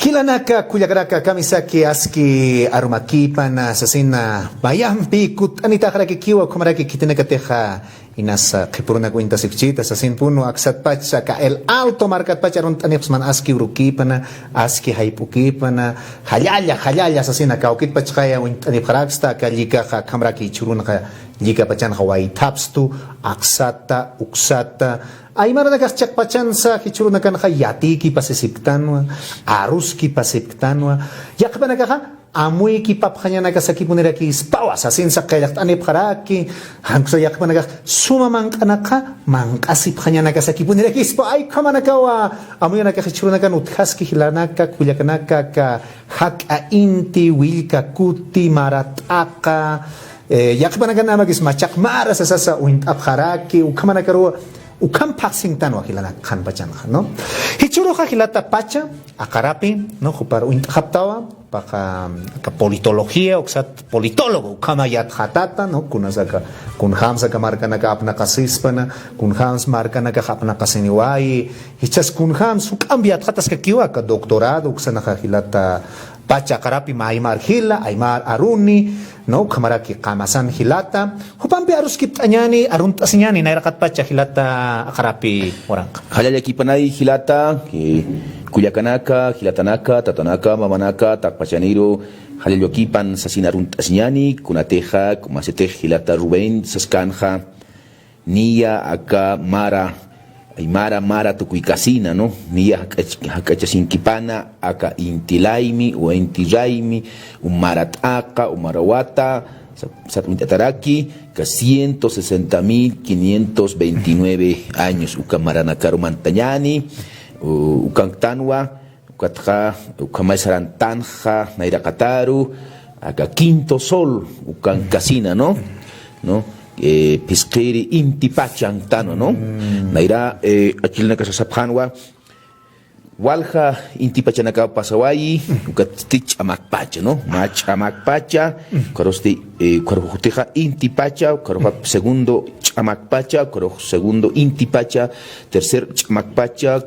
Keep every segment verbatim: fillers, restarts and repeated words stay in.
Jilanaka kullakanaka, kamisaki aski arumakipana sasina, mayampi kutt'anitaxarakikiwa, ukhamaraki khitinakatixa inas qhipurunak uñt'asipkchita sasinpunu, aksatpacha aka El Alto markatpacha arunt'anipxsman aski urukipana, aski jayp'ukipana, jallalla jallalla sasina, kawkitpachxaya uñt'anipxaraksta aka llikaxa, ukhamaraki jichhürunxa llikapachanxa waythapstu, aksata, uksata, aymaranakax chiqpachansa jichhürunakanxa yatiyki pasisipktanwa, aruski pasipktanwa, yaqhipanakaxa amuyki papxañanakasakipunirakispawa sasinsa qillqt'anipxaraki, jan uksa yaqhipanakax suma manq'anakxa manq'asipxañanakasakipunirakispawa, ay ukhamanakawa amuyanakax jichhürunakan utjaski jilanaka kullakanaka, aka jak'a inti, willka kuti, mara t'aqa, eh, yaqhipanakan amakis machaq mara sasasa uñt'apxaraki, ukhamanakaruwa, ukham phaxsinktanwa jilanak qhanpachanxa, ¿no? Jichhüruxa jilata pacha, aqarapi, ¿no? Jupar uñt'xaptawa, paqa, aka politología, uksat politólogo, ukhama yatxatata, ¿no? Kunas aka, kunjams aka markanaka apnaqasispana, kunjams markanakax apnaqasiniwayi, jichhas kunjams juk'amp yatxataskakiwa, aka doctorado, uksanaxa jilata pacha aqarapi, aymar jila, aymar aruni, ¿no? Ukhamaraki qamasan jilata. Jupampi aruskipt'añäni, arunt'asiñäni, nayraqatpacha jilata aqarapi waranqa. Jallallakipanay jilata, eh, kullakanaka, jilatanaka, tatanaka, mamanaka, taqpachaniru, jallallakipan sasin arunt'asiñäni, kunatixa, kumasitix jilata Rubén saskänxa, niya aka mara, aymara mara tukuy kasina, ¿no? Niya jak'ach-, jak'achasinkipana aka inti laymi, o inti raymi, o mara t'aqa, o mara wata, sa-, sat uñt'ataraki, aka ciento sesenta mil quinientos veintinueve años, uka maranakaru mantañäni, u-, ukanktanwa, ukatxa, ukhamay sarantanxa, nayraqataru, aka quinto sol, ukan kasina, ¿no? ¿No? Eh, phisqiri inti pacha anktanwa, ¿no? Nayra, eh, achilinaka sasapxänwa, walja inti pachanakaw pasawayi, ukatsti ch'amak pacha, ¿no? Mä ch'amak pacha, ukarusti, eh, ukarux jutixa inti pacha, ukarux segundo ch'amak pacha, ukarux segundo inti pacha, tercer ch'amak pacha,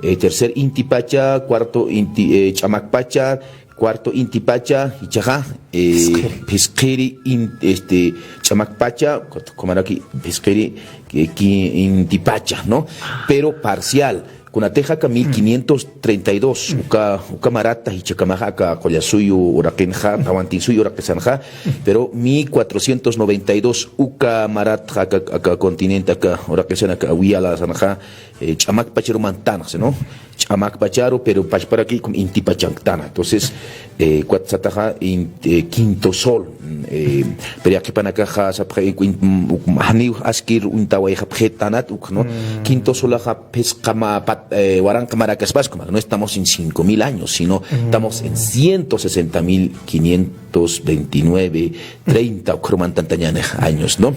eh, tercer inti pacha, cuarto inti, eh, ch'amak pacha, cuarto inti pacha, ichaxa, eh, phisqiri, phisqiri in-, este, ch'amak pacha, ukhamaraki phisqiri, eh, ki-, inti pacha, ¿no? Pero parcial. Kunatixa aka mil quinientos treinta y dos, uka, uka marata jichhakamaxa aka Qullasuyu uraqinxa, Tawantinsuyu uraqisanxa, pero mil cuatrocientos noventa y dos uka maratxa aka, aka continente, aka uraqisan, aka Awiyala sanxa, eh, ch'amak pacharu mantanxa, ¿no? Ch'amak pacharu, pero pachparaki como inti pacha anktana. Entonces, eh, ukat sataxa in-, eh, quinto sol, eh, pero yaqhipanakaxa sapxi, eh, in-, mm, uk-, janiw askir uñtawayxapxitanat, uk, ¿no? Quinto solaxa phisqa mä pat-, eh, waranqa marakaspas, como no estamos en cinco mil años, sino estamos en ciento sesenta mil quinientos veintinueve, treinta, ukaru mantantañäni años, ¿no?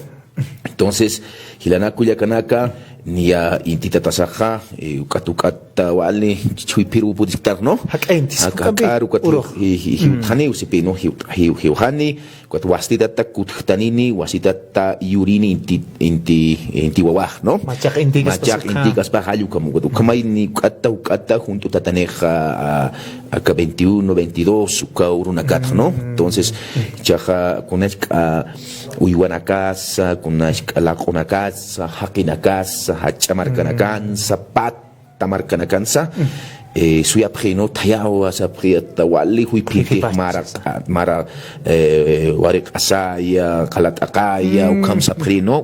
Entonces, jilanaka kullakanaka, niya inti tatasaxa, eh, ukat ukat wali, chhuyphiru pudistar, ¿no? Jak'a intis, aka, jak'ar, ukat jiw-, jiw-, jiw-, jiwtxaniw sipi, ¿no? Jiw-, jiw-, jiwxani, ukat wasitata kutjtanini, wasitata yurini inti, inti, inti wawax, ¿no? Machaq inti kaspaxa. Machaq inti kaspaxa, jall ukam, ukat ukhamayni, ukata, ukata, junt'u tatanixa, a, aka veintiuno, veintidós, uka urunakatxa, ¿no? Entonces, jichhaxa, kuna jisk'a, uywanakasa, kuna jisk'a laq'unakasa, jaqinakasa, jach'a markanakansa, pata markanakansa, eh, suyapxi, ¿no? Thayawa sapxi, ata wali juyphipix mara, mara, eh, wariq'asaya, qala t'aqaya, ukham sapxi, ¿no?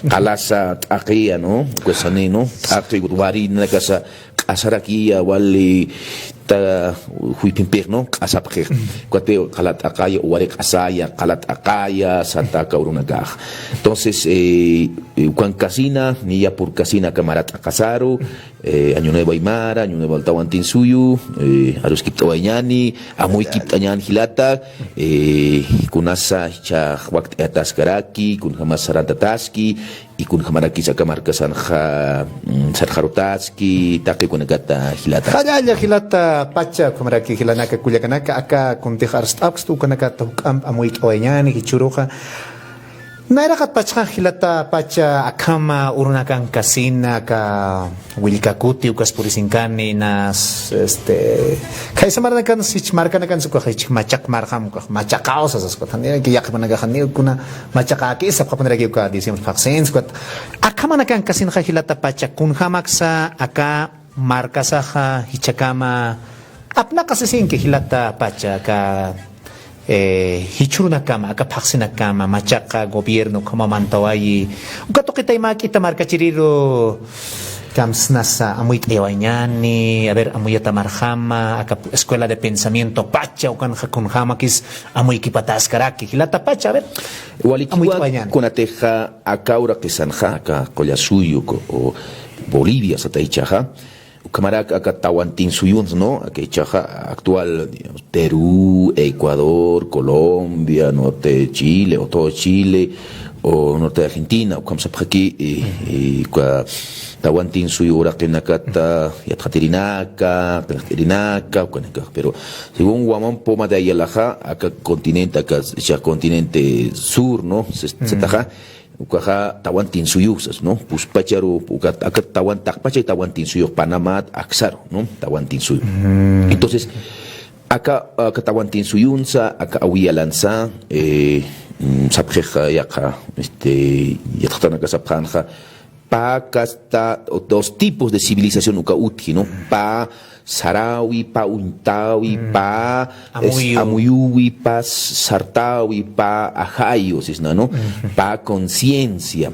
Qalasa t'aqiya, ¿no? Uka sani, ¿no? T'aqi, warinakasa, q'asarakiya, wali ta juyphimpix, ¿no? Q'asapxix. Ukat qala t'aqaya, wariq'asaya, qala t'aqaya, sata aka urunakax. Entonces, eh, ukan kasina, niya purkasina aka mara t'aqasaru, eh, Año Nuevo Aymara, Año Nuevo Tawantinsuyu, eh, aruskipt'awayañäni, amuykipt'añäni jilata, eh, kunasa jichhax wakt'ayataskaraki, kunjamas sarantataski, y kunjamarakis aka markasanxa, mm, sarxarutaski, taqi ukanakata jilata. Jallalla jilata pacha, ukhamaraki jilanaka kullakanaka, aka kuntix arst'apxstu ukanakata juk'amp amuyk'awayañäni, jichhüruxa. Nayraqat pachxan jilata pacha akhama urunakankasina aka Willkakuti ukas purisinkani inas, este, khaysa maranakan sich markanakan sukax ichik machaq marxam ukax machaqaw sasas ukat jani yaqhipanakaxani ukuna machaqäkisa phapaniraki uka diciembre phaxsinsa ukat. Akhamanakankasina jilata pacha kunjämaksa aka markasaxa jichhakama apnaqasisinki jilata pacha aka, eh, jichhürunakama, aka phaxsinakama, machaqa, gobierno, ukhama mantawayi. Uka tuqitay mä k'ita markachiriru kamsnasa amuyt'ayawayañäni, a ver, amuyata marjama, aka escuela de pensamiento pacha, ukanxa kunjämakis amuykipatäskaraki. Jilata pacha, a ver, Walikiwa amuyt'ayawayañäni. Kunatixa aka uraqisanxa, aka qulla suyu, o Bolivia, sataychaxa, ukhamarak aka tawantin suyuns, ¿no? Aka ichaxa actual, digamos, Perú, Ecuador, Colombia, norte de Chile, o todo Chile, o norte de Argentina, ukham sapxaki, eh, eh, uka tawantin suyu uraqinakata, yatxatirinaka, qillqt'irinaka, ukanakax. Pero según Guamán Poma de Ayalaxa, aka continente, aka ichax continente sur, ¿no? Se, se taxa, ukaxa tawantin suyusas, ¿no? Puspacharu, uka, aka tawan, taqpachay tawantin suyux Panamá aksaru, ¿no? Tawantin suyu. Entonces, aka, aka tawantin suyunsa, aka awiyalansa, eh, mm, sapxixa yaqa, este, yatxatanaka sapxanxa, pä kasta, o dos tipos de civilización uka utji, ¿no? Pä sarawi, pä uñtawi, pä, es, amuyuwi, pä sartawi, pä ajayu, sisna, ¿no? Pä conciencia.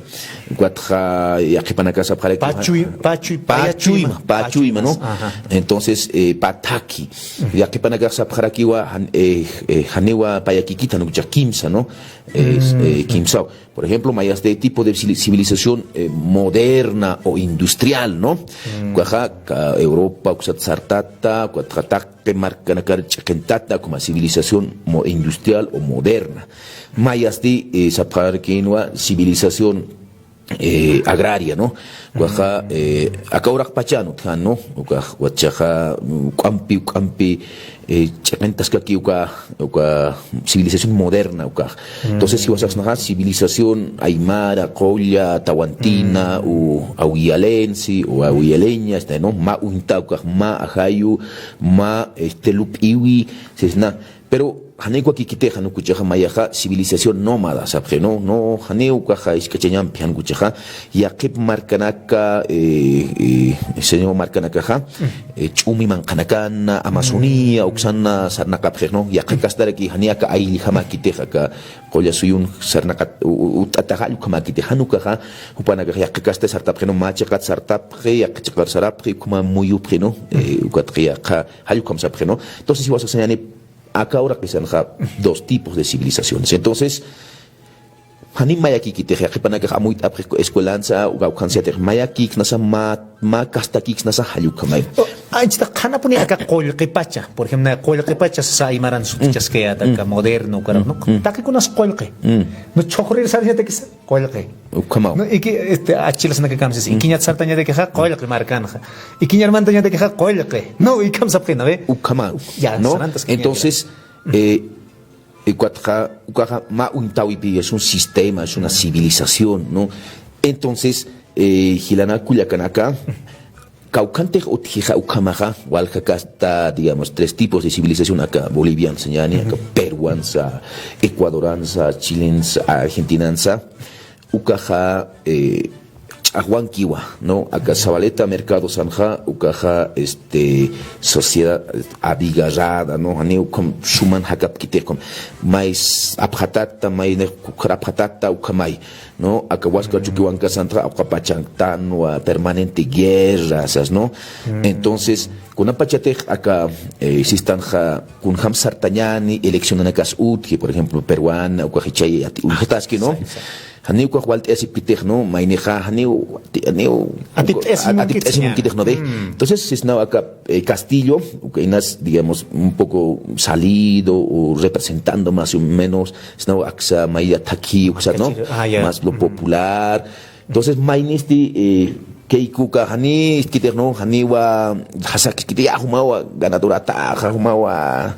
Ukatxa, yaqhipanaka sapxaraki. Pachuy, pachuy, pachuyma, pachuyma, ¿no? Entonces, eh, pä thaki. Yaqhipanaka sapxarakiwa, jan-, eh, eh, janiwa payakikita, ¿no? Kimsa, ¿no? Es, eh, kimsaw. Por ejemplo, mayasti tipo de civili-, civilización, eh, moderna o industrial, ¿no? Ukaxa, ka Europa, uksat sartata, ukat taqi markanakar ch'iqintata, como civilización mo-, industrial o moderna. Mayasti, eh, sapxarakinwa civilización, eh, agraria, ¿no? Ukaxa, eh, aka uraq pachan utjan, ¿no? Ukax, wachaxa, mm, k'ampi, k'ampi, eh, ch'iqintaskaki uka, uka civilización moderna ukax. Entonces, jiwasaxsnaxa civilización aymara, qulla, tawantina, o awiyalensi, o awiyaleña, este, ¿no? Mä uñta ukax, mä ajayu, mä, este, lup'iwi, sisna. Pero, janiw wakikitix, jan ukuchaxa mayaxa civilización nómada, sapxi, ¿no? No, janiw ukaxa isk'achañampi, jan ukuchaxa, yaqhip markanaka, eh, eh, señor markanakaxa, eh, ch'umi manqhanakana, Amazonía, uksana sarnaqapxix, ¿no? Yaqha kastaraki, jani aka ayllijamakitix, aka qulla suyun sarnaqat, u-, u-, ut'ataxa jall ukhamakitix, jan ukaxa, jupanakax yaqha kasta sartapxi, ¿no? Mä chiqat sartapxi, yaqha chiqat sarapxi, ukhama muyupxi, ¿no? Eh, ukatxa yaqha, jall ukham sapxi, ¿no? Entonces, jiwasaxsañäni, aka uraqisanxa dos tipos de civilizaciones. Entonces, jani mayakikitix, yaqhipanakax amuyt'apxi escuelansa, uka, ukansa yatix, mayakiksnasa, mä, mä kastakiksnasa, jall ukhamay. O, anchita qhanapuni aka qullqi pacha, por ejemplo, qullqi pacha sasa aymaran sutchaskayäta, aka moderno, ukarak, ¿no? Taqikunas qullqi. No, chhuqrir sarñatakisa, qullqi. Ukhamaw. No, iki, este, achilasnaka kamsis, ikiñat sartañatakixa, qullqi markanxa. Ikiñar mantañatakixa, qullqi. No, ikham sapxi, ¿no ve? Ukhama. Ya, ¿no? Sarantas que Entonces, eh, eh, ukatxa, ukaxa mä uñtawipi, es un sistema, es una civilización, ¿no? Entonces, eh, jilanaka kullakanaka, kawkhantix utjixa ukhamaxa, walja kasta, digamos, tres tipos de civilización, aka boliviansa, ñani, aka peruansa, ecuadoransa, chilensa, argentinansa, ukaxa, eh, ch'axwankiwa, ¿no? Aka Zabaleta Mercado sanxa, ukaxa, este, sociedad abigarrada, ¿no? Janiw ukham suman jakapkitix, ukham, may apxatata, may nix kukhar apxatata, ukhamay, ¿no? Aka Huáscar Chuquihuancas sanxa, uka pachantanwa, permanente guerra, sas, ¿no? Entonces, kunapachatix aka, eh, sistanxa, kunjam sartañäni, eleccionanakas utji, por ejemplo, peruana, ukax ichay ati, uñjataski, ¿no? Janiw ukax walt'ayasipkitix, ¿no? Maynixa, janiw, ati-, janiw, atipt'ayasimunkitix, ¿no ve? Entonces, sisnaw aka, eh, Castillo, uka inas, digamos, un poco salido o representando más o menos, sisnaw aksa, maya thakhi, uksa, ¿no? Más lo popular. Entonces, maynisti, eh, Kaykuka jani iskitix, ¿no? Janiwa jasakiskiti, ya, jumawa ganadorataxa, jumawa,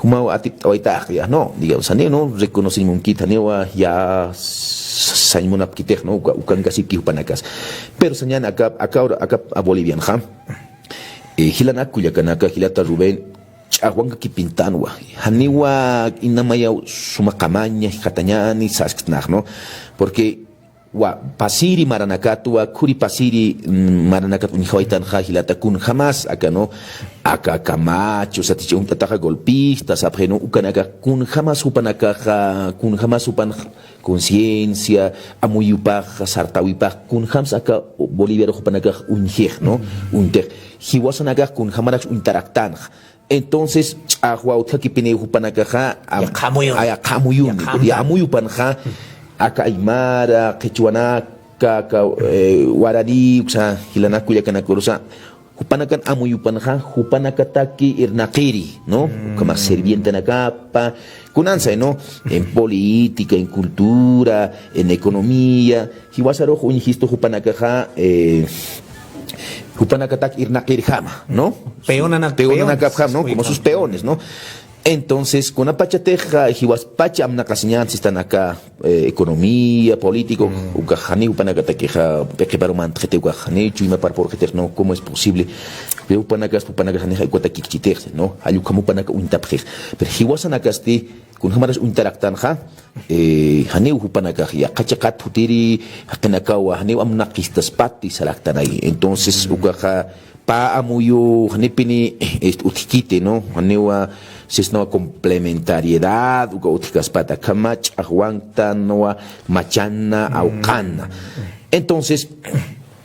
jumawa atipt'awaytaxa, ya, ¿no? Digamos, jani, ¿no? Reconocen munkit, janiwa, ya, sañ munapkitix, ¿no? Uka, ukankasipki jupanakas. Pero sañan aka, aka, aka a Bolivianxa. Eh, jilanak kullakanaka, jilata Rubén, ch'axwankakipintanwa. Janiwa inamayaw suma qamaña, jikxatañani, sasktnax, ¿no? Porque, wa, pasiri maranakatwa, khuri pasiri, mm, maranakat uñjawaytanxa jilata kunjamas, aka, ¿no? Aka Camacho, satichi uñt'ataxa golpista, sapxi, ¿no? Ukanaka kunjamas jupanakaxa, kunjamas jupan conciencia, amuyupax, sartawipax, kunjams aka Bolivia jupanakax uñjix, ¿no? Uñtix. Jiwasanakax kunjamarak uñtaraktanxa. Entonces, ch'axwa utjakipini jupanakaxa, am-, yaqha amuyun. Ay, yaqha amuyun. Yaqha amuyupanxa, aka aymara, qhichwanaka, aka, eh, guaraní, uksa, jilanak kullakanakurusa, jupanakan amuyupanxa, jupanakataki irnaqiri, ¿no? Ukhama sirvientenakapa, kunansa, ¿no? En política, en cultura, en economía, jiwasarux uñjistu jupanakaxa, eh, jupanakatak irnaqirjama, ¿no? Peonanak-, peonanakapjam, ¿no? Como sus peones, ¿no? Entonces, kunapachatix, ah, jiwaspacha amnaqasiñän sistan aka, eh, economía, político, ukax jani jupanakatakixa, p'iqiparu mantxiti ukax jani, chuymapar purxitix, ¿no? ¿Cómo es posible? Pero jupanakas, jupanakas janixa ukata kikchitix, ¿no? Jall ukham jupanaka uñtapxix. Pero jiwasanakasti, kunjamaras uñtaraktanxa, eh, janiw jupanakax yaqha chiqat jutiri, jaqinakawa, janiw amnaqistaspati saraktanay. Entonces, ukaxa, pä amuyu, janipini, este, utjkiti, ¿no? Janiwa, sisnawa complementariedad, uka utjkaspata, akhama ch'axwanktanwa, machana, awqana. Entonces,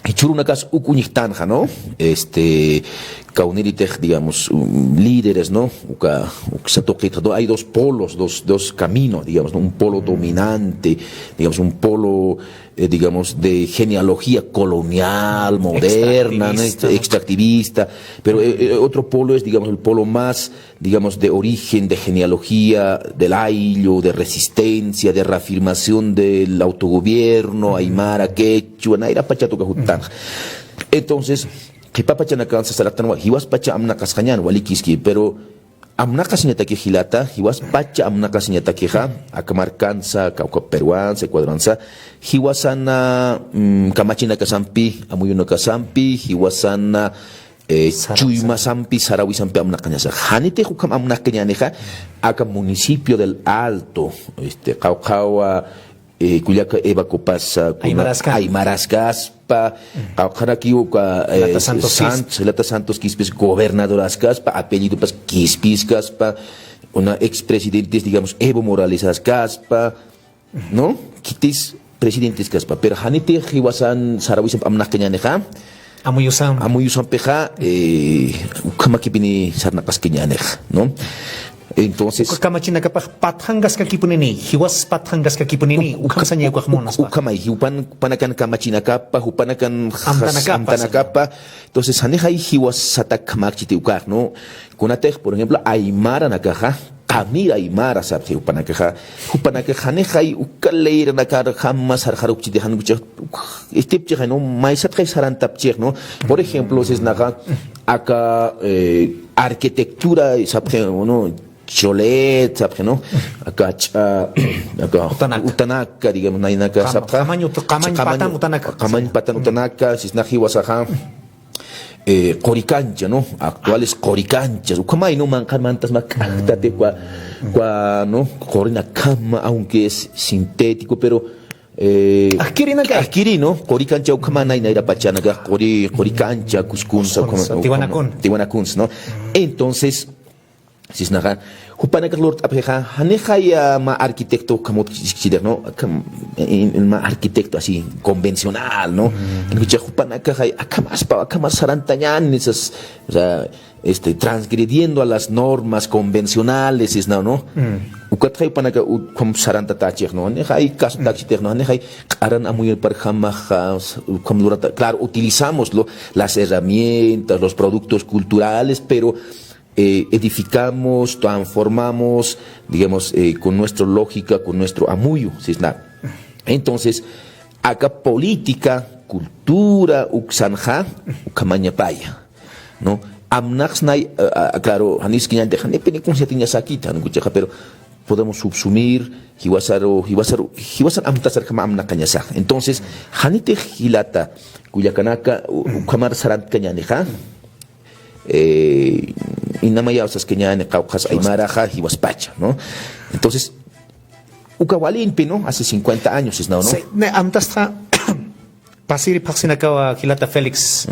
jichhürunakas uk uñjtanxa, ¿no? Este, kawniritix, digamos, um, líderes, ¿no? Uka, uksa tuqitxa, ¿no? Hay dos polos, dos, dos caminos, digamos, ¿no? Un polo dominante, digamos, un polo, eh, digamos, de genealogía colonial, moderna, ¿no? Extractivista, ¿no? Extractivista. Pero, eh, eh, otro polo es, digamos, el polo más, digamos, de origen, de genealogía, del ayllu, de resistencia, de reafirmación del autogobierno, aymara, quechua, nayra pachatuka juttan. Entonces, qhipa pachanakan sasaraktanwa, jiwaspacha amnaqasqañän, walikiski, pero amnaqasiñataki jilata, jiwaspacha amnaqasiñatakixa, aka markansa, kawkha peruansa, ecuadoransa, jiwasana, mm, kamachinakasampi, amuyunakasampi, jiwasana, eh, chuymasampi, sarawisampi amnaqañasa. Janitix ukham amnaqañänixa, aka municipio del Alto, este, qawqhawa, eh, kullaka Eva Copasa, kuna aymaraskaspa, qawqhanakiw uka, eh, Lata Santos Quispe. Sant-, Lata Santos Quispes gobernadoraskaspa, apellidopas Quispiskaspa, una expresidentes, digamos, Evo Moralesaskaspa, ¿no? Khitis presidentes kaspa, pero janitix jiwasan sarawisampi amnaqañänixa. Amuyusam. Amuyusampixa, eh, ukhamakipini sarnaqaskañänixa, ¿no? Entonces, uka kamachinakapax patxankaskakipunini, jiwas patxankaskakipunini, uk-, ukham sañay ukax munaspa. Ukhamay, jupan-, jupanakan kamachinakapa, jupanakan jas-, amtanakapa, amtanakapa. Entonces, janixay jiwasatak khamäkchiti ukax, ¿no? Kunatix, por ejemplo, aymaranakaxa, qamir aymara sapxi jupanakaxa, jupanakax janixay uka leyranakar jamás sarxarukchiti, jan ukax, istipchixay, ¿no? Maysatxay sarantapchix, ¿no? Por ejemplo, sisnaxa, aka, eh, arquitectura sapxi, ¿no? Cholet sapxi, ¿no? Aka ch'a, aka utanaka, digamos, naynaka sapxa. Qamañ ut-, qamañ patan utanaka. Qamañ patan utanaka, sisna jiwasaxa. Eh, Qorikancha, ¿no? Actuales Qorikanchas. Ukhamay, ¿no? Manqhar mantas mä k'ajtati, kwa, kwa, ¿no? Qorinakama, aunque es sintético, pero, eh, ajkiri, ¿no? Qorikancha ukhama nay, nayra pachanaka, qori, Qorikancha, Cuscunsa, Cuscunsa, ukhama, Tiwanakunsa, ukhama, Tiwanakunsa, ¿no? Entonces, sisnaxa, jupanakax lurt'apxixa, janixay, ah, mä arquitecto ukhamut chikchirix, ¿no? Akham, en, en mä arquitecto así, convencional, ¿no? Jan ukachi jupanakaxay, akhamaspa, akhamas sarantañäni, sas, o sea, este, transgrediendo a las normas convencionales, sisna, ¿no? Ukatxay jupanaka ukham sarantatächix, ¿no? Janixay kasutäkchitix, ¿no? Janixay q'aran amuyunpar jamax, ukham lurata-, claro, utilizamos lo, las herramientas, los productos culturales, pero eh, edificamos, transformamos, digamos, eh, con nuestra lógica, con nuestro amuyu, sisna. Entonces, aka política, cultura uksanxa, ukhamañapaya, ¿no? Amnaxsnay, eh, ah, claro, janiskiñanti, janipini kunsa yatiñasakita, ¿no? Kuchaxa, pero podemos subsumir, jiwasaru, jiwasaru, jiwasan amtasarjama amnaqañasaxa. Entonces, janitix jilata, kullakanaka, u-, ukhamar sarantkañänixa, eh, inamayaw saskañäni qawqhas aymaraxa, jiwaspacha, ¿no? Entonces, uka walinpi, ¿no? Hace cincuenta años, ¿no? Sí, ne, amtastxa, pasiri phaxsinakawa jilata Félix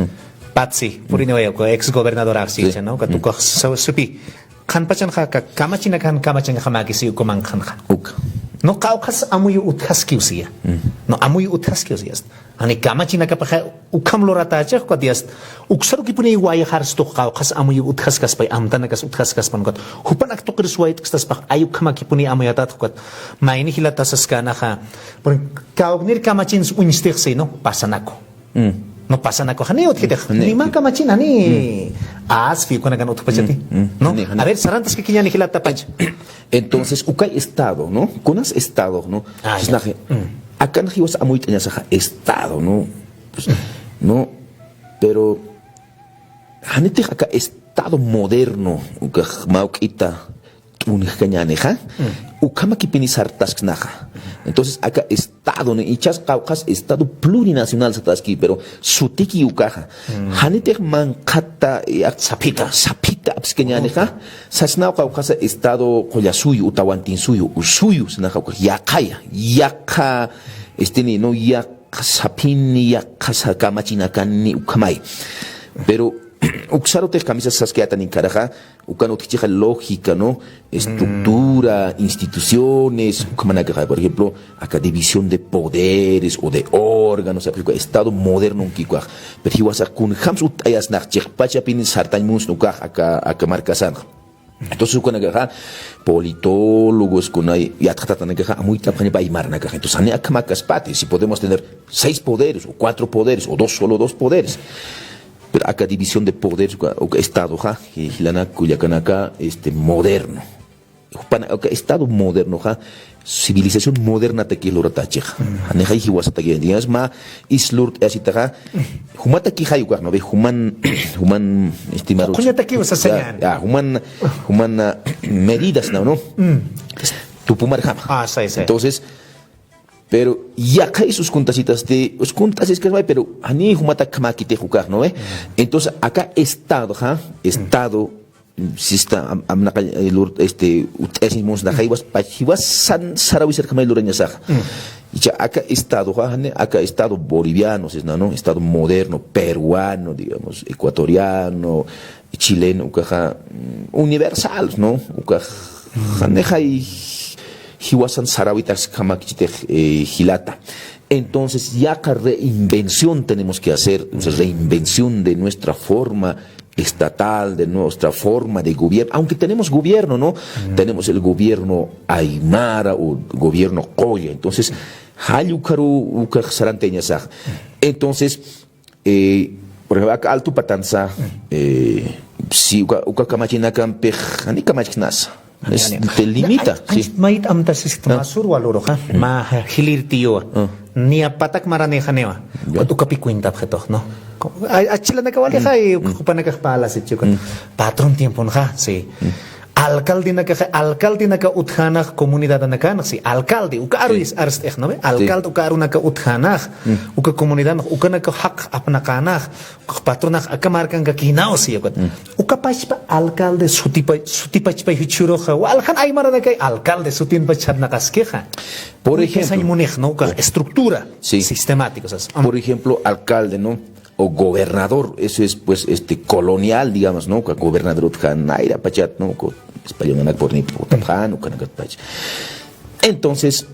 Patsi, puriniwaya, uka ex gobernador axicha, ¿no? Uka tukax sa-, supi. Qhanpachanxa, ka-, kamachinakan, kamachanxa makisi uka manqhanxa. Uka. No, qawqhas amuyu utjaskiw siya. No, amuyu utjaskiw siya. Ani kamachinakapaxa ukham luratächix, ukat yast, uksarukipuni wayxarstux qawqhas amuyu utjaskaspay, amtanakas utjaskaspan, ukat jupanak tuqir suwayt'kstaspax, ay ukhamakipuni amuyatät, ukat mayni jilata saskänxa, por ejemplo, kawknir kamachins uñstix si, ¿no? Pasanaku. No, pasanaku, jani utjitix, ni mä kamachin, jani asfi ukanakan utjpachati, ¿no? A ver, sarantaskakiñäni jilata Pacha. Entonces, uka estado, ¿no? Kunas estado, ¿no? Ah, ya. Sisnaje, akan jiwas amuyt'añasaxa estado, ¿no? Pues, ¿no? Pero, janitix aka estado moderno, ukax mawk'ita t'unjkañänixa, ukhamakipini sartasksnaxa. Entonces, aka estado, ¿no? Ichas qawqhas estado plurinacional sataski, pero sutiki ukaxa. Janitix manqhata, eh, ak-, saphita, saphita apskañänixa, sasnaw qawqhasa estado qullasuyu, utawantinsuyu, usuyu, sinaxa ukax yaqhaya, yaqha, este, ni, no, yaqha saphini, yaqha sa-, kamachinakanni ukhamay. Pero, uksarutix kamisas saskayätaninkaraxa, ukan utjchixa lógica, ¿no? Estructura, instituciones, ukhamanakaxa, por ejemplo, aka división de poderes o de órganos, uka estado moderno ukax. Pero jiwasax kunjams utt'ayasnax, chiqpachapin sartañ munsna ukax, aka, aka markasanxa. Entonces, ukanakaxa, politólogos, kunay, yatxatatanakaxa, amuyt'apxañapa aymaranakaxa. Entonces, jani akham akaspati, si podemos tener seis poderes, o cuatro poderes, o dos, solo dos poderes. Pero aka división de poderes, uka, uka estadoxa, ji-, jilanak, kullakanaka, este, moderno. Jupana, uka estado modernoxa, civilización modernatakix luratächixa. Janixay jiwasataki, digamos, mä islurt'ayasitaxa, jumatakixay ukax, ¿no ve? Juman, juman, este, maru. Quñatakiw sasañäni. Ya, ya, juman, juman, ah, medidas, ¿no? ¿No? Tupumarjama. Ah, sí, sí. Entonces, pero yaqha is uskuntasitas de, uskuntasis que, pero jani jumatakjamäkitix ukax, ¿no ve? Entonces, aka estado, ¿ja? Estado, sista, am-, amnaqa, eh, lur-, este, utt'ayasiñ munsnaxa, jiwas, pa-, jiwasan sarawisarjamay lurañasaxa. Icha aka estado, ¿ja? Jani, aka estado boliviano, sisna, ¿no? Estado moderno, peruano, digamos, ecuatoriano, chileno, ukaxa, mm, universal, ¿no? Ukax, janixay jiwasan sarawitasjamakichitix, eh, jilata. Entonces, yaqha reinvención tenemos que hacer, o sea, reinvención de nuestra forma estatal, de nuestra forma de gobierno, aunque tenemos gobierno, ¿no? Tenemos el gobierno aymara o gobierno qoya. Entonces, jall ukharu, ukax sarantayañasax. Entonces, eh, por ejemplo, aka Alto patansa, eh, si uka, uka kamachinakampix, jani kamachknasa. Jani, es jani. Te limita, sí. Mayt amtasisktwa, mä sur waluruxa, mä jilïr tiyuwa. Niya patak maranïxaniwa. Ya. Ukat ukapi cuentapxitux, ¿no? Achilanaka walixa, y jupanakax parlasitchi ukat. Patrón tiemponxa, sí. Alcaldenakaxa, alcaldenaka utjänax comunidadanakanx, sí, alcalde, uka aru arst'ix, ¿no ve? Alcalde, uka arunaka utjänax, uka comunidadanax, ukanaka jaq apnaqänax, uka patronax, aka markankakïnaw, sí, ukat. Uka pachpa alcalde sutipa-, sutipachpay jichhürux, waljan aymaranakay alcalde sutinpach sarnaqaskixa. Por ejemplo, sañ munix, ¿no? Uka estructura sistemática, o sea, por ejemplo, alcalde, ¿no? O gobernador, eso es, pues, este, colonial, digamos, ¿no? Uka gobernador utjäna nayra pachat, ¿no? Uka español nanak por ni putatjan, ukanakatpach. Entonces,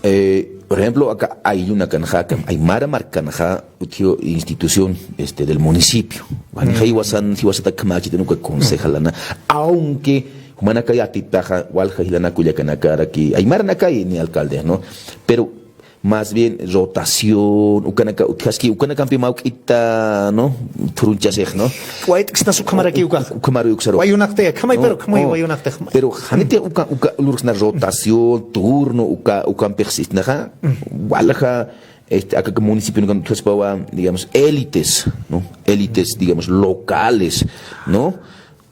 eh, por ejemplo, aka ayllunakanxa, aka aymara markanxa, utjiw institución, este, del municipio. Jan jiwasan, jiwasatakjamäkchiti uka concejalana. Aunque, jumanaka yatiptaxa, walja jilanaka kullakanakarak, aymaranakay ni alcalde, ¿no? Pero, más bien rotación, ukanaka utjaski, ukanakampi mawk'ita, ¿no? Thurunchasix, ¿no? Wayt'ksnas ukhamaraki ukax. Ukhamaru uksaru. Wayunaqtaya, khamay, pero khamay wayunaqtix. Pero janiti uka, uka lurksna rotación, turno, uka, ukampix sisnaxa, walja, este, aka municipio utjaspawa, digamos, élites, ¿no? Élites, digamos, locales, ¿no?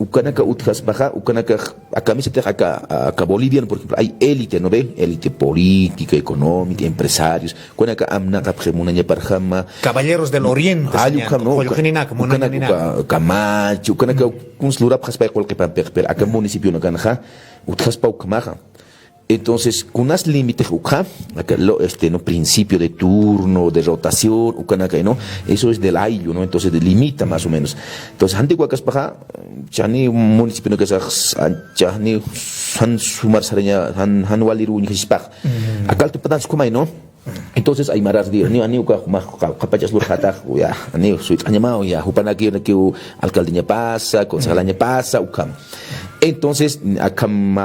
Ukanaka utjaspaxa, ukanaka, aka misatix aka, aka Bolivian, por ejemplo, hay élite, ¿no ve? Élite política, económica, empresarios. Ukanaka amnaqapxi munañaparjama. Caballeros del Oriente, ay, señor. Ukham, ¿no? Uka-, ukanaka, uka-, Camacho, ukanaka, kuns lurapxaspay qullqipampixa, pero aka municipionakanxa, utjaspa ukhamaxa. Entonces, kunas límite ukxa, aka lo, este, ¿no? Principio de turno, de rotación, ukanaka, ¿no? Eso es del ayllu, ¿no? Entonces, delimita más o menos. Entonces, janiw wakaspaxa, chani municipio no que sa, chani san sumar saraña, han, han waliru ñispax. Akal tupatan skumay, ¿no? Entonces, aymaras di, ni, ani uka, ma, ka, kapachas lur jatax, ya, ani, suyt'añamaw, ya, jupanaki, unakiw alcaldeñapasa, concejalañapasa, ukham. Entonces, akham,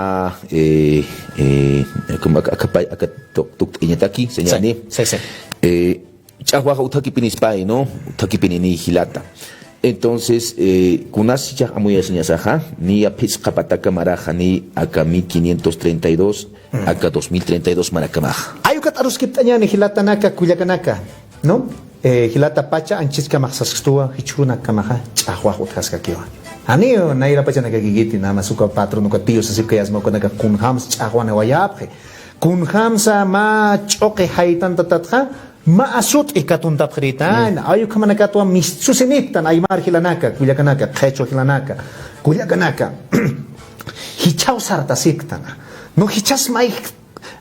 eh, eh, akham, ak-, akapa-, aka tuk-, tukt'iñataki, señor. Sí, Ani. Sí, sí. Eh, ch'axwaxa utjakipinispa, ¿no? Utjakipini jilata. Entonces, eh, kunas chichax amuyasiñasaxa, niya phisqa pataka maraxa, ni aka mil quinientos treinta y dos, aka dos mil treinta y dos marakamaxa. Ay, ukat aruskipt'añäni jilatanaka, kullakanaka, ¿no? Eh, jilata pacha anchhiskamax saskstuwa, jichhürunakamaxa, ch'axwax utjaskakiwa. Janiw, nayra pachanakakikiti, nada más uka patrón, uka tío, sasipkayasma, ukanaka kunjams ch'axwaniwayapxi. Kunjamsa mä ch'uqi jaytantatatxa, mä asut'i katuntapxirïtan, ay ukhamanakatwa mistsusiniptan, aymar jilanaka, kullakanaka, qhichwa jilanaka, kullakanaka. Jichhaw sartasiktana. No, jichhas may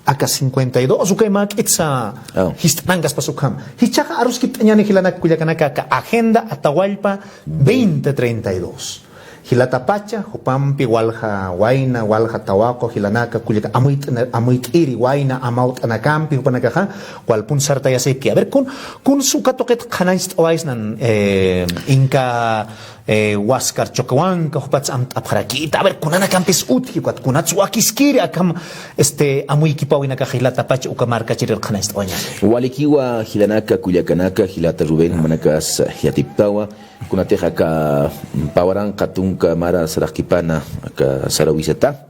aka cincuenta y dos, ukay mä k'itsa jist'anankaspasa ukham. Jichhaxa aruskipt'añäni jilanaka, kullakanaka, aka Agenda Atahualpa veinte treinta y dos. Jilata pacha, jupampi walja wayna, walja tawaqu, jilanaka, kullaka, amuyt'na-, amuyt'iri wayna, amawt'anakampi, jupanakaxa, walpun sartayasipki. A ver, kun, kun uka tuqit qhanañcht'awaysnan, eh, Inca, eh, Huáscar Choquehuanca, jupats amt'apxarakïta. A ver, kunanakampis utji, ukat, kunats wakiskiri, akham, este, amuykipäwinakax jilata pacha, uka markachirir qhanañcht'awañäni. Walikiwa jilanaka, kullakanaka, jilata Rubén, jumanakas, yatiptawa. Kunatix aka pä waranqa tunka mara saraqkipana aka sarawisata.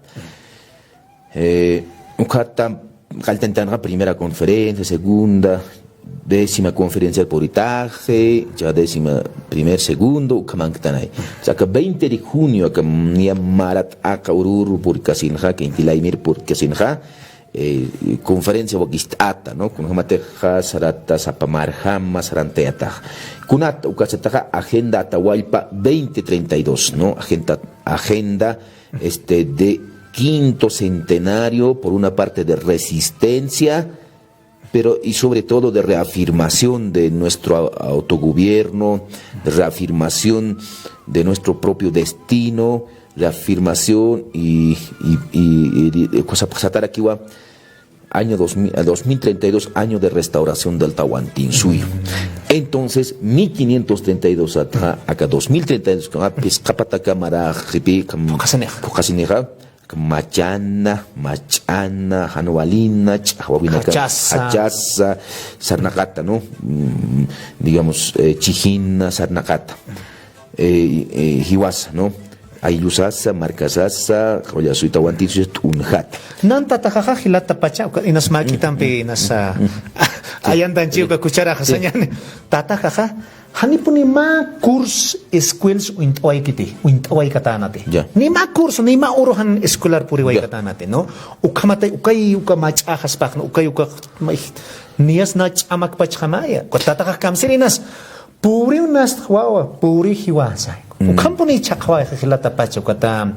Eh, ukhata qalltantanxa primera conferencia, segunda, décima conferencia puritaxi, ya décima primer, segundo, ukhamanktänay. Aka veinte de junio, aka niya marat aka ururu purikasinxa, aka Inti Laymir purikasinxa, eh, conferencia wakist'ata, ¿no? Kunjamatixa sarata sapa marjama sarantayataxa. Kunat ukasataxa Agenda Atahualpa veinte treinta y dos, ¿no? Agenda, agenda, este, de quinto centenario, por una parte de resistencia, pero y sobre todo de reafirmación de nuestro au-, autogobierno, de reafirmación de nuestro propio destino, reafirmación y, y, y, y, y cosa pasatarakiwa, año dos mil, dos mil treinta y dos, año de restauración del Tawantinsuyu. Entonces, mil quinientos treinta y dos ata, aka dos mil treinta y dos, aka phisqa pataka maraxipi, kam-, phuqhasinixa. Phuqhasinixa, kam machana, mach'ana, jan walina, ch'axwawinaka, jachasa. Jachasa, sarnaqata, ¿no? Mm, digamos, eh, chijina, sarnaqata. Eh, eh, jiwasa, ¿no? Ayllusasa, markasasa, q'ullasuy, Tawantinsuyu, t'unjat. Nan tataxaxa jilata pacha, uka inas mä k'itampi, inas, ah, ayantanchi uka kucharaxa sañäni. Tataxaxa, janipuni mä kurs escuelas uñt'awaykiti, uñt'awaykatänati. Ya. Ni mä kurs, ni mä uru jan escolar puriwaykatänati, ¿no? Ukhamatay, ukay, uka mach'axaspax, ¿no? Ukay, uka, may, niyas na ch'amakpachxamaya. Uka tataxax kamsirinas, puriw nastx wawa, puri jiwasa. Ukhampuni chhaqwayxa jilata pacha, ukata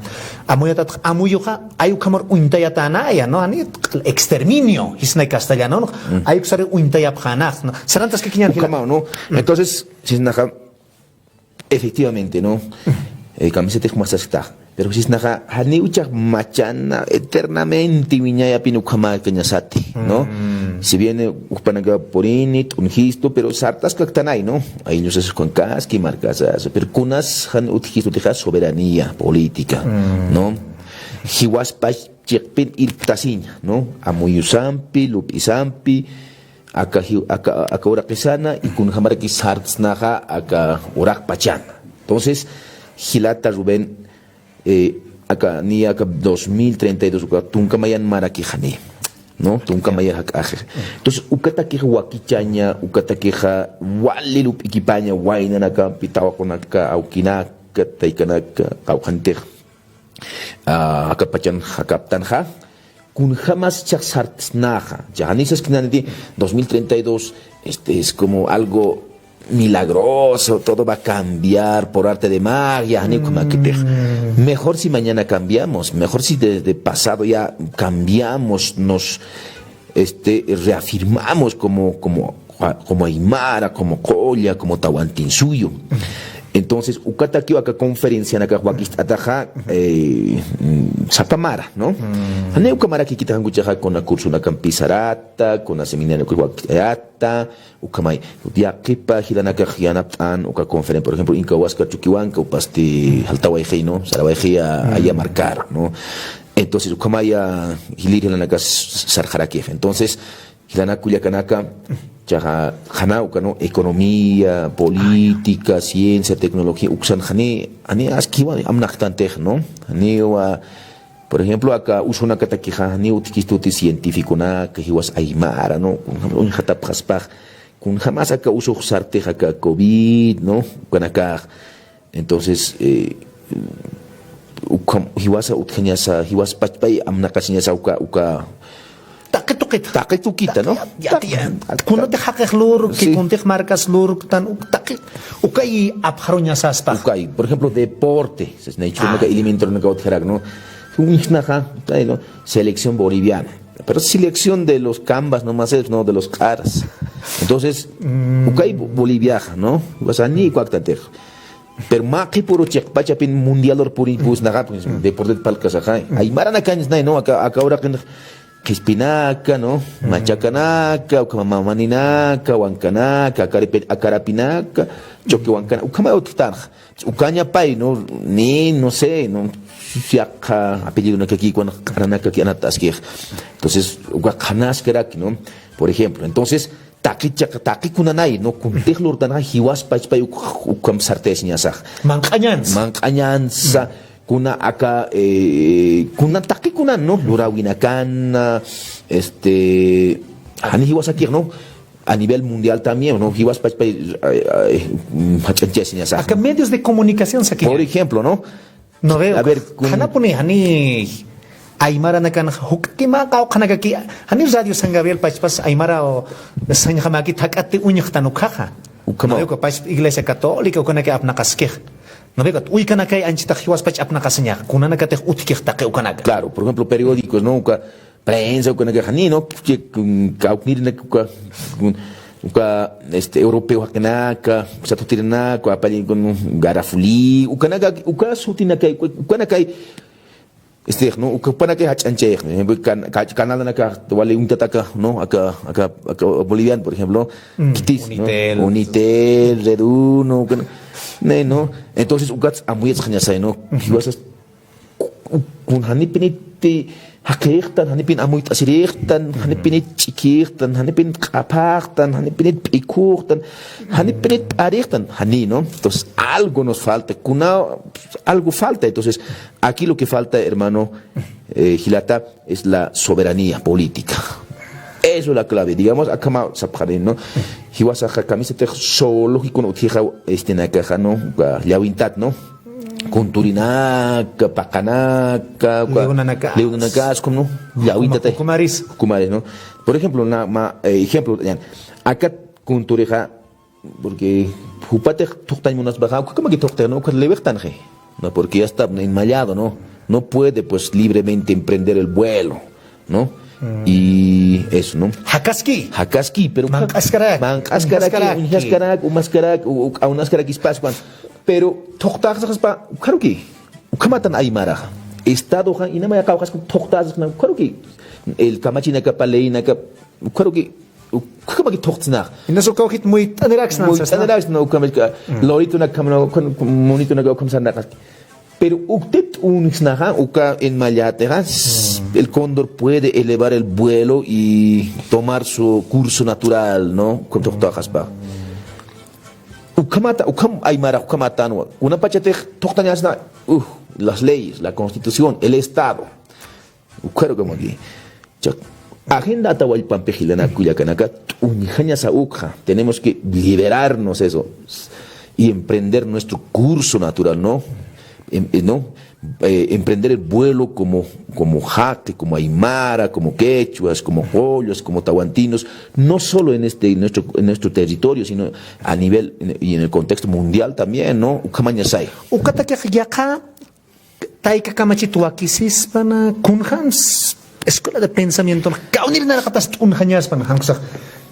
amuyatax, amuyuxa, ay ukhamar uñtayatänaya, ¿no? Ani exterminio, jisnay castellano, ¿no? Ay uksari uñtayapxänax, ¿no? Sarantaskakiñän jilata. Ukhamaw, ¿no? Entonces, sisnaxa, efectivamente, ¿no? Eh, kamisatix masasktxa. Pero sisnaxa, janiw ch'ax machana eternamente wiñayapin ukhamäkañasati, ¿no? Si bien, eh, ukpanaka purini, t'unjistu, pero sartaskaktänay, ¿no? Ayllusas ukankaski, markasas, pero kunas jan utjistu utjixa soberanía política, ¿no? Jiwaspach chiqpin irptasiña, ¿no? Amuyusampi, lup'isampi, aka jiw-, aka, aka uraqisana, y kunjamaraki sartsnaxa, aka uraqpachana. Entonces, jilata Rubén, eh, aka, ni aka dos mil treinta y dos, aka tunka mayan marakixani. ¿no? Tunka maya jak'axi. Entonces, ukatakix wakichaña, ukatakixa wali lup'ikipaña, waynanakampi, tawaqunaka, awkinaka, taykanaka, qawqhantix, ah, akapachan jakaptanxa, kunjamas chax sartsnaxa. Ya jani saskinaniti, dos mil treinta y dos, este, es como algo milagroso, todo va a cambiar por arte de magia, jani ukhamakitix. Mejor si mañana cambiamos, mejor si desde pasado ya cambiamos, nos, este, reafirmamos como, como, como aymara, como qulla, como tawantinsuyu. Entonces, ukatakiw aka conferencianakax wakicht'ataxa, eh, mm, sapa mara, ¿no? Jani uka mara kikita jankuchaxa kuna cursonakampi sarata, kuna seminariokax wakicht'ayata, ukhamay, yaqipa jilanakax yanapt'an uka conferencia, por ejemplo, Incahuasca Chuquihuanca, upasti jaltawayxi, ¿no? Sarawayxi a, a yamarkar, ¿no? Entonces, ukhamaya jilïr jilanakax sarxarakix. Entonces, jilanak kullakanaka, chaxa, jana uka, ¿no? Economía, política, ciencia, tecnología, uksan jani, jani askiwa amnaqtantix, ¿no? Janiwa, por ejemplo, aka usunakatakixa, jani utjkistuti científiconaka, jiwas aymara, ¿no? Uñjatapxaspax, kunjamas aka usux sartix aka covid, ¿no? Ukanakax. Entonces, eh, ukham, jiwasa utjañasa, jiwas pachpay amnaqasiñasa uka, uka. Taqi tuqita. Taqi tuqita, ¿no? Taqi, ya, ya, ya. Taqi. Kunatix jaqix lurki, sí, kuntix markas lurktan, uk taqi, ukay apxaruñasaspa. Ukay, por ejemplo, deporte. Sasnay churunaka, ah, elementoranaka utjarak, ¿no? Uñjt'axa, ay, ¿no? Selección boliviana. Pero selección de los cambas nomás es, no de los caras. Entonces, mm, ukay Bo-, Boliviaxa, ¿no? Ukax jani ukaktantix. Pero mä qhipüru chiqpachapin mundialur puripusnaxa, pues, deportet parlkasaxa. Aymaranakañsnay, ¿no? Aka, aka uraqin qhispinaka, ¿no? Machakanaka, ukhama mamaninaka, wankanaka, akaripi-, akarapinaka, choque wankana, ukhama utjtanxa. Ukaña pay, ¿no? Ni, no sé, ¿no? Yaqha apellidonakaki, q'aranakaki anatäskix. Entonces, uka qhanaskaraki, ¿no? Por ejemplo, entonces, taqi chaq-, taqi kunanay, ¿no? Kuntix lurtanxa jiwas pachpay uk-, ukham sartayasiñasax. Manq'añansa. Manq'añansa, kuna aka, eh, kuna taqi kunan, ¿no? Luräwinakan, este, jani jiwasakix, ¿no? A nivel mundial también, ¿no? Jiwas pachpay, ay, ay, mm, jach'añchasiñasax. Aka medios de comunicación sakiña. Por ejemplo, ¿no? No veo. A ver, kun- Janapuni, jani aymaranakan juk'kima qawqhanakaki, jani Radio San Gabriel pachpas aymara o sañjamaki thak'ati uñjtan ukhaxa. Ukhama. No veo que pachpa Iglesia Católica ukanaki apnaqaskix. No veo que uykanakay anchitax jiwas pach apnaqasiñax, kunanakatix utjkix taqi ukanaka. Claro, por ejemplo, periódicos, ¿no? Uka prensa, ukanaka jani, ¿no? Kawknirinak uka, uka, este, europeo jaqinaka, satutirinaka, apallin kun garafuli, ukanaka, uka sutinakay, ukanakay, este, ¿no? Uka, ukanakay jach'añchayix, por ejemplo, can-, ca-, canalnaka, wali uñtataka, ¿no? Aka, aka, aka Bolivian, por ejemplo, kitis, ¿no? Unitel. Unitel, Red Uno, ukan-, ne, ¿no? Entonces, ukats amuyasxañasay, ¿no? Jiwasas Kun janipiniti jaqirixtan, janipin amuyt'asirixtan, janipinit ch'ikixtan, janipinit q'aphaxtan, janipinit p'ikhuxtan, janipinit p'arixtan, jani, ¿no? Entonces, algo nos falta, kuna, algo falta. Entonces, aquí lo que falta, hermano, eh, jilata, es la soberanía política. Eso es la clave, digamos, akhama sapxani, ¿no? Jiwasaxa kamisatix zoológico utjixa, este, nakaxa, ¿no? Llawintat, ¿no? Kunturinaka, paqanaka, leonanakas, leonanakas, ¿cómo no? Llawintat, kumaris. Kumaris, ¿no? Por ejemplo, na, ma, eh, ejemplo, yan, aka kunturixa, porque jupatix thuqtañ munaspaxa, ukhamaki thuqtix, ¿no? Ukat lewixtanxi, ¿no? Porque ya está enmallado, ¿no? No puede, pues, libremente emprender el vuelo, ¿no? Y eso, ¿no? Jakaski. Jakaski, pero manq'askaraki. Manq'askaraki, uñjaskaraki, uñjaskaraki, u-, u-, awnaskaraki espacio, pero thuqtaxaspa, ukharuki. Ukhamatan aymaraxa. Estadoxa, inamaya qawqhasku thuqtaxasna, ukharuki. El kamachinakapa, leynaka, ukharuki. Ukhamaki thuqtsnax. Inas uka ujit muyt'aniraksna, muyt'aniraksna, ukhamaki, loritunakhamna, ukham, monitunaka, ukham sarnaqaski. Pero uktit uñjsnaxa, uka enmallatixa, el cóndor puede elevar el vuelo y tomar su curso natural, ¿no? Ukham thuqtaxaspa. Ukhamata, ukham aymara, ukhamatan, kunapachatix thuqtañasna, uh, las leyes, la constitución, el Estado. Ukharukamaki. Chak-, Agenda Atahuallpampi jilanaka kullakanaka, t'uñjañasa ukxa. Tenemos que liberarnos eso y emprender nuestro curso natural, ¿no? Em- eh, ¿no? Eh, emprender el vuelo como, como jaqui, como aymara, como quechuas, como qullas, como tawantinos, no solo en este, en nuestro, en nuestro territorio, sino a nivel, en- y en el contexto mundial también, ¿no? Ukhamañasay. Ukataki yaqha tayka kamachit wakisispan, kunjams escuela de pensamiento, kawnir narqatas t'unjañaspan, jankusax,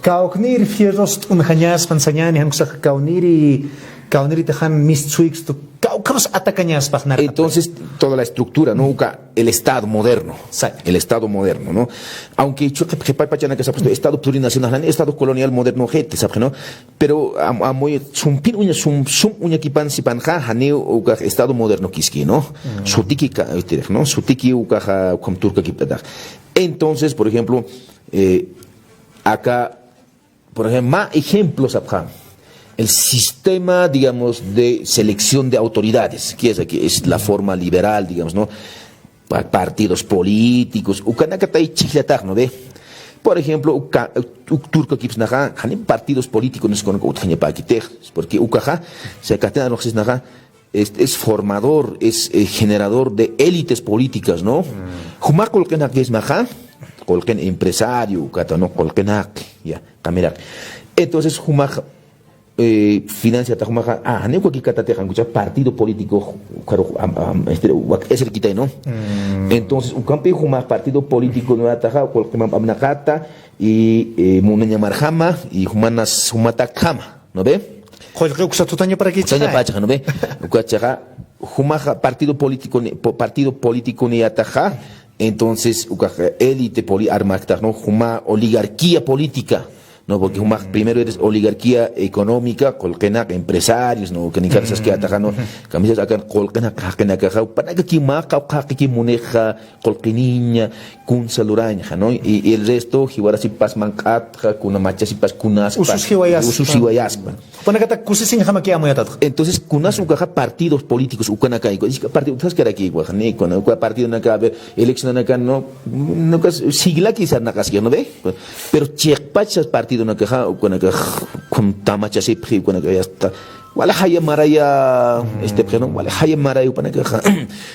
kawnir fierros t'unjañaspan, sañani, jankusax, kawniri, kawniri tajan mis tsuikstu, kawkharus atacañaspan, narqatas. Entonces, toda la estructura, ¿no? Uka, el Estado moderno. Exacto. El Estado moderno, ¿no? Aunque chuqip qhipapachanaka sapxi, Estado plurinacional, Estado colonial moderno, gente, sapxi, ¿no? Pero am- amuy sumpin uña, sum, sum uñakipan sipanxa, janiw ukax Estado moderno kiski, ¿no? Sutiki ka- este, ¿no? Sutiki ukaxa ukham turkakiptatax. Entonces, por ejemplo, eh, acá, por ejemplo, más ejemplos, apxam. El sistema, digamos, de selección de autoridades, que es, aquí es la forma liberal, digamos, ¿no? Pa- partidos políticos, ukanakatay chijllatax, ¿no ve? Por ejemplo, uka- uk turkakipsnaxa, jani partidos políticos, no sé, con utjañapakitix, porque ukaxa, se catena roxisnaxa, es, es formador, es eh, generador de élites políticas, ¿no? Juma qulqinakismaxa, qulqin empresario, kata, ¿no? Qulqinak, ya, kamiraq. Entonces, juma eh, financiata jumaxa, ah, janiw kikatatixa, jankucha partido político, ukaru, am- am- este, wak- es el quitay, ¿no? Entonces, ukampi juma partido político, ¿no? Ataja, cualquier mam- amnaqata, y eh, munañamarjama, y jumanas, jumatakjama, ¿no ve? Qullqi uksa tutaña para que Tutaña pacha, ¿no ve? Ukachaxa, jumaxa partido político, ni- po- partido político ni ataja, entonces, ukaxa élite poli armaktax, ¿no? Juma oligarquía política. No, porque jumax primero eres oligarquía económica, qulqinaq empresarios, ¿no? Que ni caras que ataja, ¿no? Camisas acá, qulqinaq, qaqinakaxa, panaka ki maqa, qaqi ki muneja, qulqiniña, kunsa lurañja, ¿no? Y, y el resto, jiwarasipas manq'atja, kuna machasipas, kunaspas. Usus jiwayaspa. Usus jiwayaspa. Panakata kusisinjama ki amuyatatxa. Entonces, kunas ukaxa partidos políticos, ukanakay, partido, ¿sabes qué era aquí? Ni, kuna, uka partido naka, a ver, elección naka, no, no, siglaki sarnaqaskia, ¿no ve? Pero chiqpachas partidonakaxa, ukanakax, kun tamachasipxi, ukanakax ya está. Wala jaya maraya, este, ¿no? Wala jaya maraya, upanakaxa,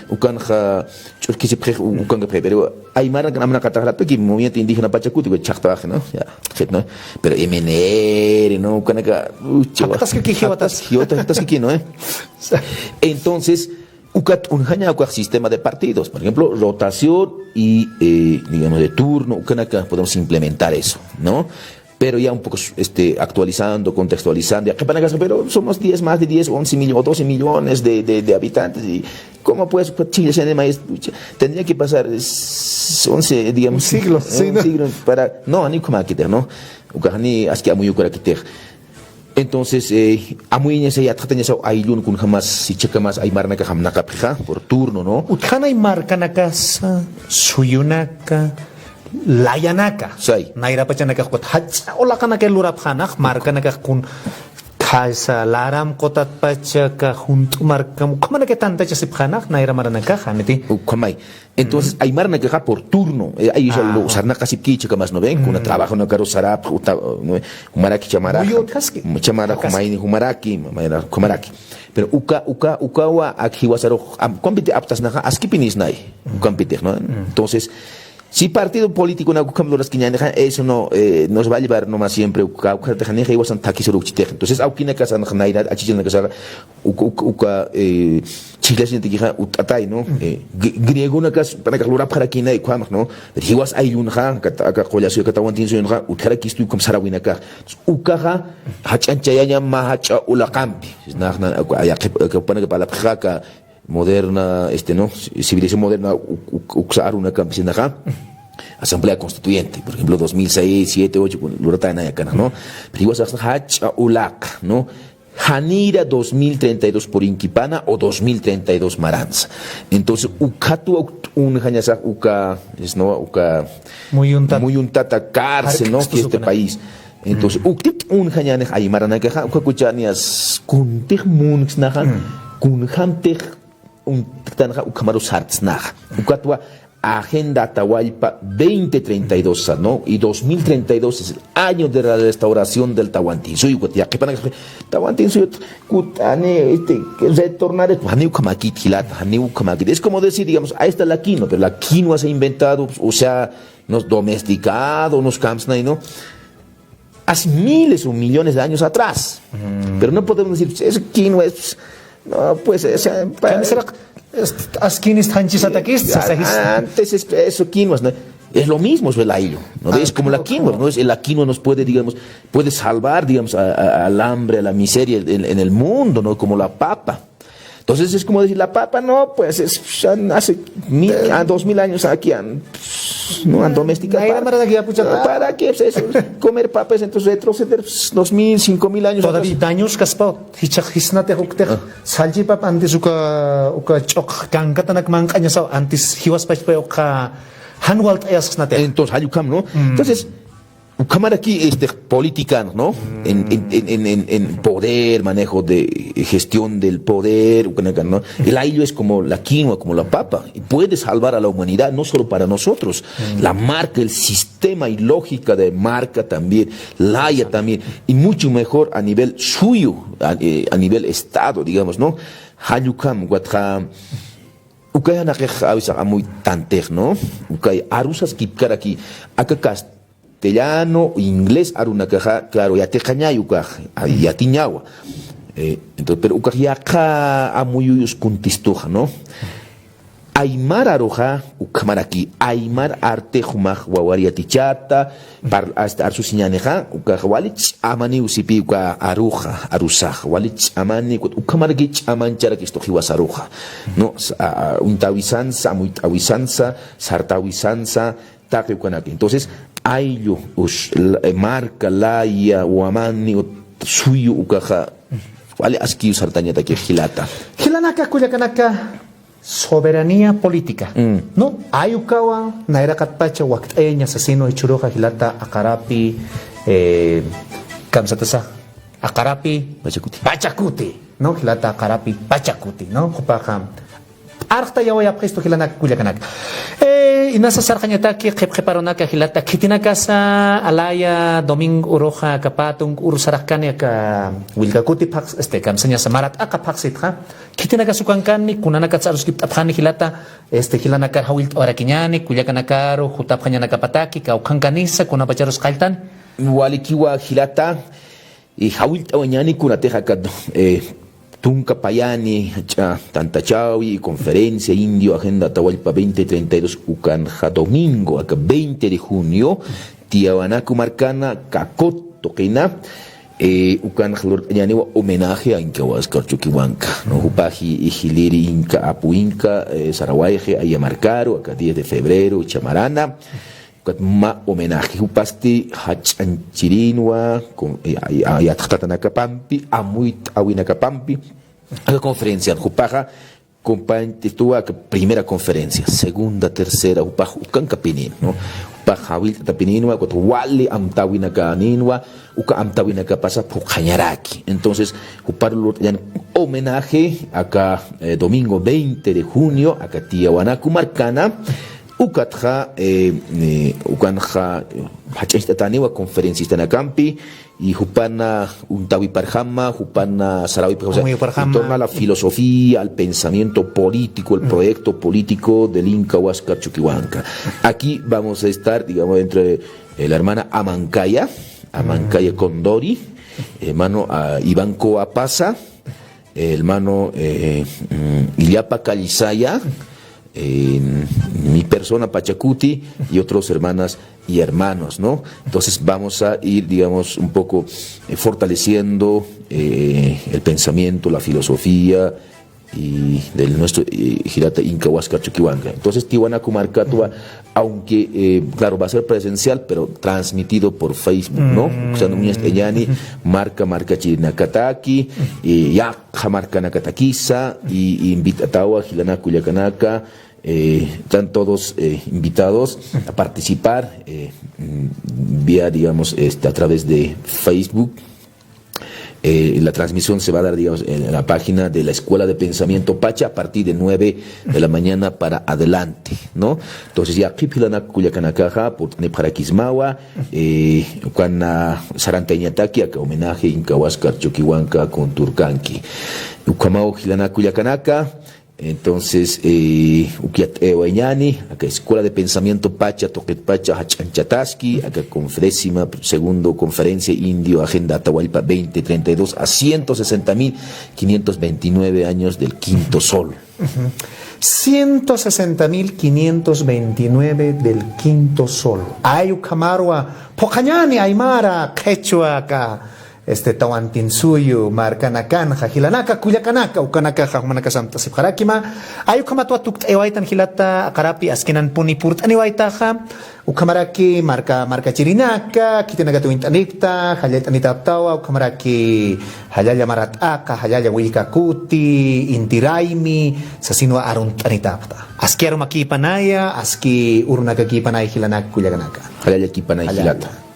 ukanxa, ch'urkisipxi, ukankaxi, pero aymaranaka amnaqatax rataki movimiento indígena pachakuti, chaqtaxi, ¿no? Ya, ¿no? Pero M N R, ¿no? Ukanaka, uy, chawa. Jaqtaski, jiwatas. Jaqtaski, ¿no? Entonces, ukat unjaña ukax sistema de partidos, por ejemplo, rotación y, eh, digamos, de turno, ukanaka podemos implementar eso, ¿no? Pero ya un poco este, actualizando, contextualizando, ya, pero somos diez, más de diez, once millones o doce millones de, de, de habitantes. Y ¿cómo pues, pues, Chile se anima? Tendría que pasar es, once, digamos, un siglo, un sí, ¿no? Siglo para, no, ni como aquí, ¿no? Ukax ni, es que muy, entonces, eh, amuyñasa yatxatañasa ayllun kunjamas, ichhakamas aymaranakax amnaqapxixa, por turno, ¿no? Utjanay markanakasa, suyunaka, layanaka. Say. Nayra pachanakax ukat jach'a ulaqanakay lurapxanax, markanakax kun khaysa, laram qutat pachaka, junt'u markam, ukhamanakay tantachasipxanax, nayra maranakax, janiti. Ukhamay. Entonces, aymaranakaxa por turno, eh, ay, sarnaqasipki ichhakamas, ¿no ven? Kuna trabajonakaru sarapx, uta, ¿no ven? Jumaraki chamarak, chamarak, jumayni jumaraki, mayra jumaraki. Pero uka, uka, ukawa, ak jiwasarux, am, ukampiti aptasnaxa, askipinisnay, ukampitix, ¿no? Entonces, si partido político na ukham luraskiñänixa, eso no, eh, nos va a llevar nomás siempre, uka, uka, uka, jiwasan thakisur ukchitix. Entonces, awkinakasan, nayra, achichanakasaxa, uka, uka, uka, eh, chhijllasiñatakixa ut'atay, ¿no? Eh, gri- griegonakas panakax lurapxarakïnay ukhamx, ¿no? Jiwas ayllunxa, aka, aka qullasuy, aka tawantin suyunxa, utjarakistu ukham sarawinakax. Ukaxa, jach'anchayaña mä jach'a ulaqampi. Nax, na, aka, aka, aka, panaka palapxixa, aka moderna, este, ¿no? Civilización moderna, uk- uk- uksa arunakampi, sinaxa. Asamblea Constituyente, por ejemplo, dos mil seis, siete, ocho, luratanay akanax, ¿no? Pero jiwasax jach'a ulaq, ¿no? Janira dos mil treinta y dos purinkipana o dos mil treinta y dos maransa. Entonces, ukatwa uk t'unjañasax uka, es, ¿no? Uka muyuntata, muyuntata cárcel, ¿no? Que este país. Entonces, uk t'unjañanix aymaranakaxa, uka kuchanias kuntix munksnaxa, kunjamtix unttanxa, ukhamaru sartsnaxa. Ukatwa Agenda Atahualpa veinte treinta y dos, ¿no? Y dos mil treinta y dos es el año de la restauración del Tawantinsuyu. Ukat yaqhipanakax Tawantinsuyut kut'ani, este, retornar, janiw ukhamakit jilata, janiw ukhamakit. Es como decir, digamos, ahí está la quinoa, pero la quinoa se ha inventado, o sea, nos domesticado, nos kamsnay, ¿no? Hace miles o millones de años atrás. Pero no podemos decir, "Es quinoa, es, no, pues, o sea, pa-". Kamisrak, est-, askinist janchisatakist, eh, sasajist. Antes es, eso, quinoas, ¿no? Es lo mismo, es el ayllu, ¿no? Ah, es como la quinoa, ¿no? Es, la quinoa nos puede, digamos, puede salvar, digamos, a, a, al hambre, a la miseria en, en el mundo, ¿no? Como la papa. Entonces es como decir, la papa no, pues es, han, hace mil, a dos mil años aquí han, no han domesticado. Ay, para, para que, pues, eso, comer papas, entonces retroceder, pues, dos mil, cinco mil años atrás. Todavía daños kaspa, hichaq hisnatix uktix, salchipap antes uka, uka ch'uq kankatanak manq'añasaw, antes jiwaspachpa uka jan walt'ayasxnatix. Entonces, jall ukham, ¿no? Entonces, ukhamaraki, este, política, ¿no? En, en, en, en, en, en poder, manejo de, eh, gestión del poder, ukanaka, ¿no? El ayllu es como la quinoa, como la papa, y puede salvar a la humanidad, no solo para nosotros. La marca, el sistema y lógica de marca también, laya también, y mucho mejor a nivel suyo, a, eh, a nivel Estado, digamos, ¿no? Jall ukham, ukat ja, ukaya naqix awisax amuytantix, ¿no? Ukay arusaskipkaraki, aka castellano, inglés arunakaxa, claro, yatiqañay ukax, a, yatiñawa. Eh, entonces, pero ukax yaqha amuyuyus kuntistuxa, ¿no? Aymar aruxa, ukhamaraki, aymar artix jumax wawar yatichata, par-, hasta arsusiñänixa, ukax wali ch'amaniw sipï uka aruxa, arusax, wali ch'amani, ukhamaraki ch'amancharakistux jiwas aruxa, ¿no? S-, a, a, uñt'äwisansa, amuyt'äwisansa, sartäwisansa, taqi ukanaki. Entonces, ayllu, us-, la, eh, marca, laya, wamani, ut-, suyu ukaxa, wali askiw sartañataki jilata. Jilanaka, kullakanaka, soberanía política, ¿no? Ay ukawa, nayraqatpacha wakt'ayaña sasinwa jichhüruxa jilata Aqarapi, eh, kamsatasa, Aqarapi Pachakuti. Pachakuti, ¿no? Jilata Aqarapi Pachakuti, ¿no? Jupaxa p'arxtayawayapxistu jilanaka kullakanaka. Eh, inasa sarxañataki qhipqhiparunaka jilata khitinakasa alaya domingo uruxa aka pä tunka uru saraxkani aka Willkakuti phax-, este, kamsañasa mara t'aqa phaxsitxa. Khitinakas ukankani, kunanakats aruskipt'apxani jilata, este, jilanakar jawillt'awarakiñäni, kullakanakaru jutapxañanakapataki, kawkhankanisa, kunapacharus qalltan. Walikiwa jilata, y jawillt'awañäni kunatix aka, eh, tunka payani, jach'a tantachäwi, conferencia indio, Agenda Atahualpa veinte treinta y dos, ukanxa domingo, aka veinte de junio, Tiwanaku markana, Cacot tuqina, eh, ukanx lurt'añäniwa homenaje a Incahuáscar Chuquihuanca, ¿no? Jupax jiliri Inca, apu Inca, eh, sarawayxi aya markaru, aka diez de febrero, jichha marana, ukat mä homenaje, jupasti jach'añchirinwa, con, eh, ay-, ay-, yatxtatanakapampi, amuyt'awinakapampi, aka conferencian, jupaxa, compañ-, estuvo aka primera conferencia, segunda, tercera, jupax ukankapini, ¿no? Jupax jawillt'atapininwa, ukat wali amtäwinakanïnwa, uka amtäwinakapasa phuqhañaraki. Entonces, jupar lurt'añan homenaje aka, eh, domingo veinte de junio, aka Tiwanaku markana, ukatxa, eh, eh, ukanxa, eh, jach'añcht'atäniwa conferencistanakampi, y jupana uñt'awiparjama, jupana sarawipxama, o sea, en torno a la filosofía, al pensamiento político, el proyecto político del Inca Huáscar Chuquihuanca. Aquí vamos a estar, digamos, entre, eh, la hermana Amancaya, Amancaya Condori, hermano, ah, Iván Coapasa, hermano, eh, mm, Illapa Calizaya, eh, mi persona Pachacuti y otros hermanas y hermanos, ¿no? Entonces vamos a ir, digamos, un poco, eh, fortaleciendo, eh, el pensamiento, la filosofía y del nuestro, eh, jilata Inca Huáscar Chuquihuanca. Entonces, Tiwanaku markatwa, aunque, eh, claro, va a ser presencial, pero transmitido por Facebook, ¿no? O sea, uñast'añäni, marka markachirinakataki, eh, yaqha markanakatakisa, y, y invitatawa, jilanaka, kullakanaka, eh, están todos, eh, invitados a participar, eh, mm, vía, digamos, este, a través de Facebook. Eh, la transmisión se va a dar, digamos, en la página de la Escuela de Pensamiento Pacha a partir de nueve de la mañana para adelante, ¿no? Entonces, yaqhip jilanak kullakanakaxa purt'anipxarakismawa, eh, ukan sarantayañataki aka homenaje Inca Huáscar Chuquihuanca kunturkanki. Ukhamaw jilanak kullakanaka, entonces, eh, ukyat ewañani, aka Escuela de Pensamiento Pacha, tuqit pacha, jach'anchataski, aka conf-, décima segundo conferencia indio, agenda Atahualpa veinte treinta y dos, a ciento sesenta mil quinientos veintinueve años del quinto sol. Ciento sesenta mil quinientos veintinueve del quinto sol. Ay ukhamarwa, phuqhañani aymara, qhichwa aka, este, Tawantinsuyu markanakanxa, jilanaka, kullakanaka, ukanakaxa, jumanakax amtasipxarakima. Ay ukhamatwa tukt'aywaytan jilata, aqarapi askinanpuni purt'aniwaytaxa, ukhamaraki marka, markachirinaka, khitinakat uñt'anipta, jallallt'anitaptawa, ukhamaraki jallalla marat'aqa, jallalla willkakuti, inti raymi, sasinwa arunt'anitapta. Aski arumakïpanaya, aski urunakakïpanaya jilanak kullakanaka. Jallallakïpanaya jilata.